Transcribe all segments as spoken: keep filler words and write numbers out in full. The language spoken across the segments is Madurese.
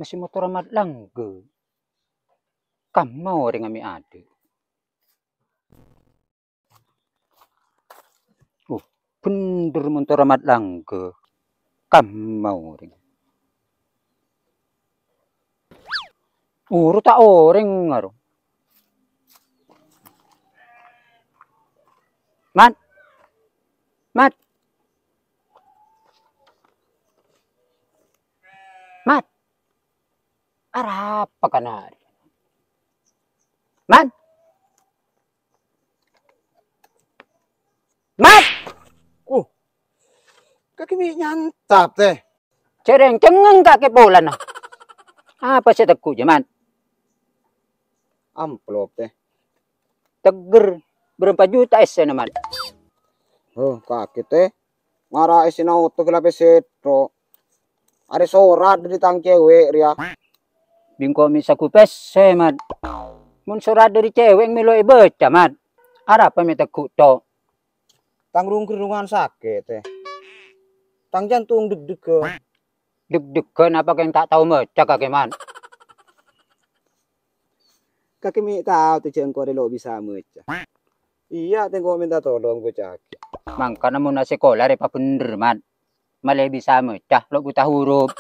Masih motor Mat Langga. Kamma orèng mè' adâ'. Oh, bhender motor Mat Langga. Kamma orèng. Oro ta' orèng aro. Mat. Mat. Mat. Arapa kana' arè? Mat. Mat. Uh. Kakè mè' nyantap, Tè. Jhârâng cengngeng kakè polana. Apa sè tegghu', jâ, Mat? Amplop, Tè. Teggher, bârâmpa juta essèna, Mat? Oh, kakè, Tè. Mara essèna oto ghellâ' pèssè tok. Arè sorat dâri tang cèwèk rèya. Bi' engko' mè' sagghu pèssè, Mat. Mon sorat dâri cèwèk mèlo èbâca, Mat. Arapa mè' tegghu' tok? Tang rung-gerrungan sakè', Tè. Tang jantung deg-degan. Deg-degan apa kèng ta' tao maca kakè, Mat? Kakè mè' tao, Tè, jâ' engko' rè lo' bisa maca. Iyâ, Tè, engko' mènta tolong bâca'aghi. Mangkana mon asekola rè pabhendher, Mat. Malè bisa maca, lo' buta hurup.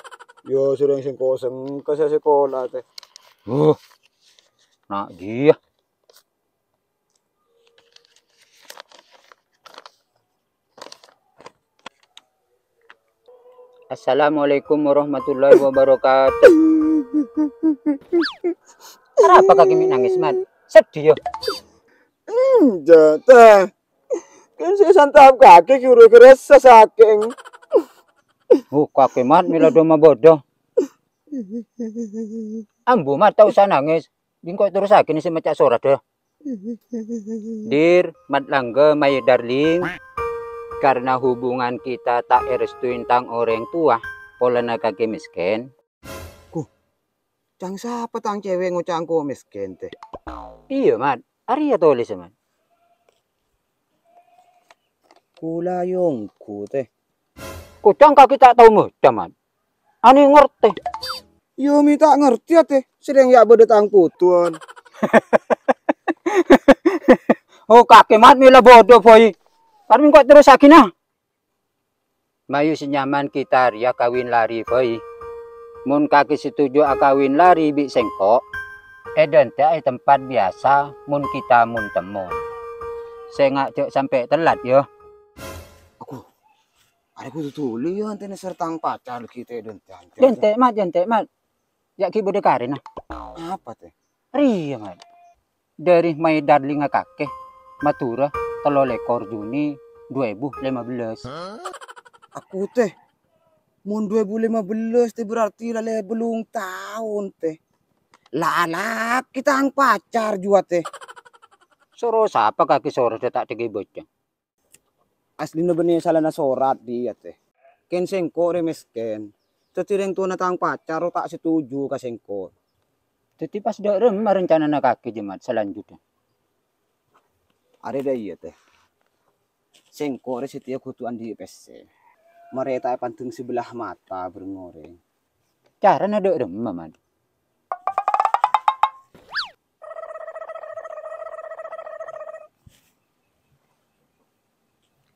Yâ, sèrèng sengko-sengko sè asekola, Tè. Huh. Na' iyâ. Assalamualaikum warahmatullahi wabarakatuh. Arapa kakè mè' nangès, Mat? Seddhi, yâ? Enjâ', Tè. Kan sè santap kakè ghi' ghârâ-ghârâ sakèng. Oh, kakè, Mat, mèla dâ' mabâdâ. Ambu, Mat, ta' osa nangès. Bi' engko' terrossaghi sè maca sorat, yâ. Dear Mat Langga, my darling, karena hubungan kita tak erestuin tang orèng towa polana kakè mèskèn. Ku, ca'na sapa tang cèwèk ngoca' engko' mèskèn, Tè? Iyâ, Mat. Arèya tolèssa, Mat. Kaulâ yâ ongghu, Tè. Ku ca'na kakè ta' tao maca, Mat. Anè ngartè. Yâ, mè' ta' ngartè, yâ, Tè. Sèrèng yâ bâdâ tang potowan. Oh, kakè, Mat, mèla bâdâ, bhâi. Kan engko' terrossaghi, na. Mayu sè nyaman kita rèya kawin lari, bhâi. Mon kakè setuju akawin lari bi' sèngko', è dântè' è tempat biyasa, mon kita mon-temmon. Sènga' jhâ' sampè' tellat, yâ. Aku, arè kodhu dhuli, yâ, antèna sareng tang pacar lagi tè dântè'. Dântè', Mat, dântè', Mat. Yâ, ghi' bâdâ karèna. Apa, Tè? Rèya, Mat. Dâri My Darling-a kakè, Madhurâ, tello lèkor Juni dua èbu lèma bellâs. Aku, Tè, mon dua èbu lèma bellâs, Tè, berarti la lè bellung taon, Tè. La alakè tang pacar jhuwa, Tè. Soro sapa kakè soro dâ' ta' dhâggi' bâca? Aslina bânnè salana sorat dhiyâ, Tè. Kèng sèngko' rè mèskèn. Dhâddhi rèng towana tang pacar ta' setuju ka sèngko'. Dhâddhi pas dâ' remma rencanana kakè, jhâ' Mat, salanjutnya? Arè dâ' iyâ, Tè. Sèngko' rè satèya kodhu andi' pèssè. Marè ta' èpandeng sabellah mata bâreng orèng. Carana dâ' remma, Mat?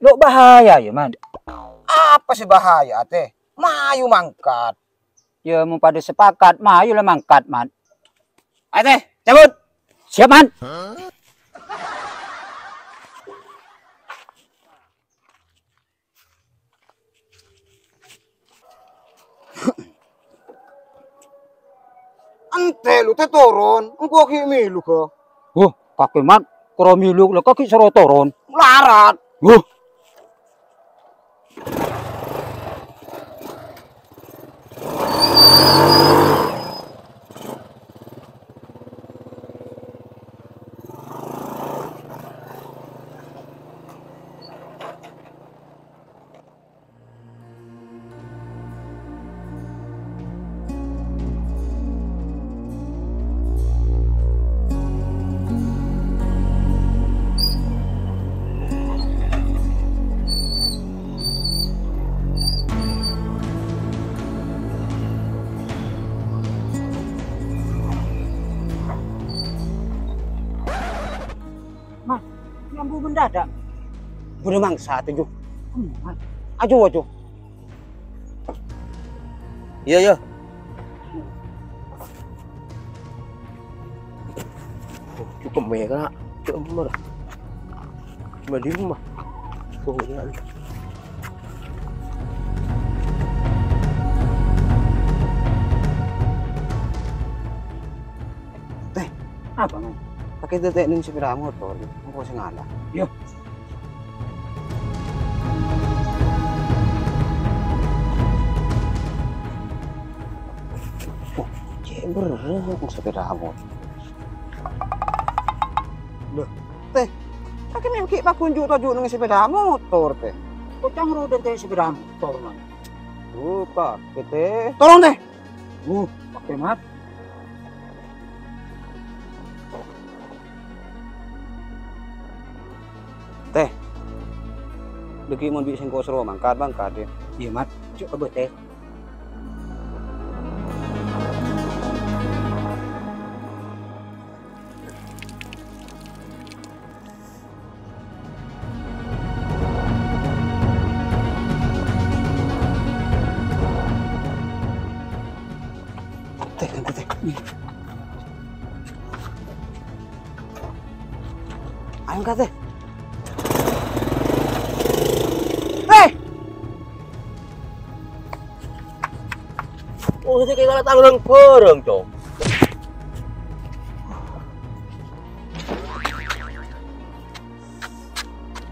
Lo' bahaya, yâ, Mat. Apa sè bahaya, Tè? Mayu mangkat. Yâ, mon padâ sepakat, mayu la mangkat, Mat. Ayo, Tè, cabut. Siap, Mat. Ènte' lu, Tè, toron, engko' ghi' mèlu, ga. Huh, kakè, Mat, karo mèlu la kakè soro toron. Mlarat. Huh. Ambu mendadak. Buru mangsa tuju. Aju, aju. Iyâ, iyâ. Oh, cukup ya, Kak. Cukup murah. Cuma di rumah. Oh, ya. Teh, apa, Man? Pakai tetek ning sepeda motor, engko sing ngala'. Yo. Oh, cek bereng sepeda motor. Loh, Teh, pakai mengki pakunjuk toju' neng sepeda motor, Teh. Kocang roda Teh sepeda motor, Man. Buka, Teh. Tolong, Teh. Uh, pakai, Mat. Teh. Dâgghi' mon bi' sengko' soro mangkat, mangkat, yâ. Iyâ, Mat. Cuk, kebet, Teh. Teh, ganti, Teh. Ayo, angkat, Teh. Hei! Oh, ini kayak tanggung bareng, Cong.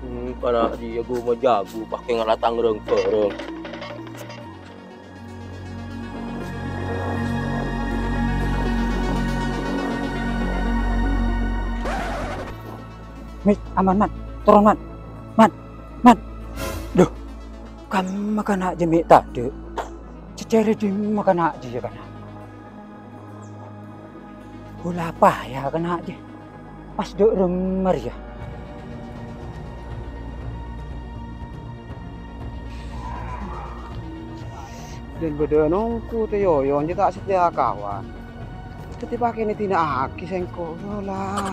Hmm, kana' dia gua mau jago, pakai ngalatang reng-pereng. Mit, aman, Mat. Toron, Mat. Mat, Mat. Duh, kamma kana' jâ' mè' tadâ'. Cècèrè dimma kana' jâ' yâ kana'. Ghulâ apa yâ kana' jâ'? Pas dâ' remma rèya. Dân bâdâ nongku tè yoyon jâ' ta' satèya kawan. Dhâddhi pakènè dina'aghi sèngko', yolah.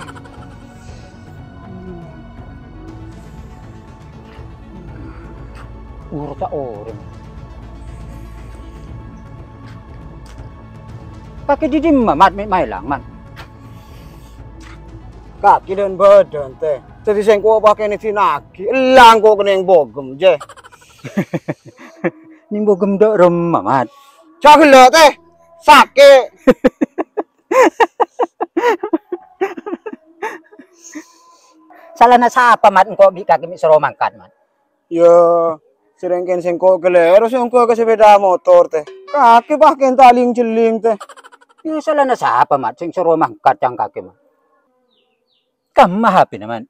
Ur ta' orèng. Kakè dhimma, Mat, mè' maèlang, Mat? Kakè dân bâdân, Tè. Dhâddhi sèngko' pakènè dina'aghi, ella engko' kennèng bogem, jè. Nèng bogem dâ' remma, Mat? Jâ' ghellâ', Tè. Sakè'. Salana sapa, Mat, engko' bi' kakè mè' soro mangkat, Mat? Yâ, sèrèng kèng sèngko' ghâlèro sè ongghua ka sepeda motor, Tè. Kakè pakèn ta' ling-jhelling, Tè. Yâ, salana sapa, Mat, sè soro mangkat ca'na kakè, Mat? Kamma H P-na, Mat?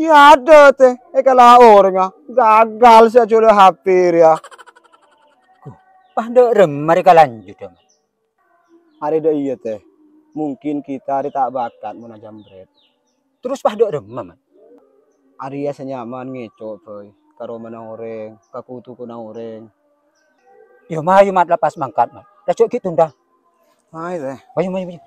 Yâ, adâ', Tè. Èkala orèngnga. Gagal sè ajhuwâlâ H P rèya. Gu, pas dâ' remma rè kalanjhudhâ, Mat? Arè dâ' iyâ, Tè. Mungkin kita arè ta' bakat mon ajambrèt. Terros pas dâ' remma, Mat? Arèya sè nyaman ngèco' bhâi, ka romana orèng, ka gu-tokona orèng. Yâ, mayu, Mat, la pas mangkat, Mat. La jhâ' ghi' tunda. Mayu, Tè. Mayu, mayu, mayu.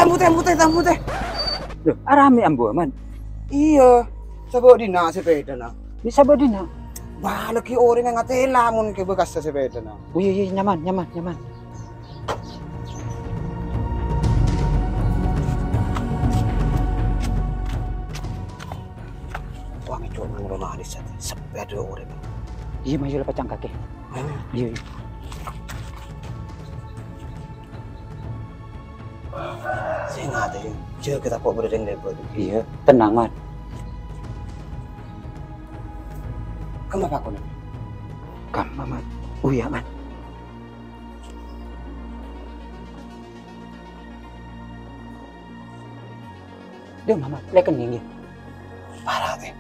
Ambu, Tè, ambu, Tè, ambu, Tè, ambu, Tè. Loh, arapa mè' ambu, Mat? Iyâ, sabâ' dinna' sepedana. Mè' sabâ' dinna'? Bâ, laghi orèng ngatèla mon kè bhâkassa sepedana. Oh, iyâ, iyâ, nyaman, nyaman, nyaman. Wah, ngèco' nang romanès, Tè. Sepi adâ' orèng. Iyâ, mayu la pacang kakè. Iyâ, iyâ. Sènga', Tè, jâgâ tako' bâdâ rèng lèbât. Iyâ, tenang, Mat. Kamma pakona? Kamma, Mat. Oh, iyâ, Mat. Dâ' Mamat, lè' kennèng, yâ. Para, Tè.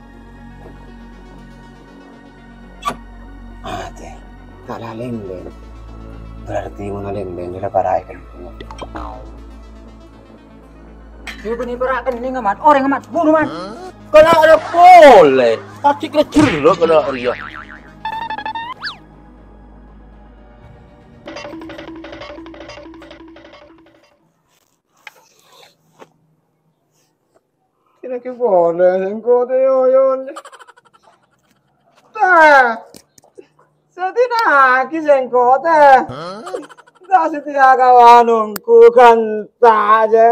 Ah, Tè. Ala lèng-lèng. Berarti mon lèng-lèng la para' èkennèng. Yo bânnè para' kennèng, Mat. Orèng, Mat. Buno, Mat. Kala ada polè. Tadi kira jero kala rèya. Kira-kira polè sèngko' tè, Yoyon. Tah. Sèdina'aghi sèngko', tè. Tah, sèdina'aghi kawanongku kan tah, jâ.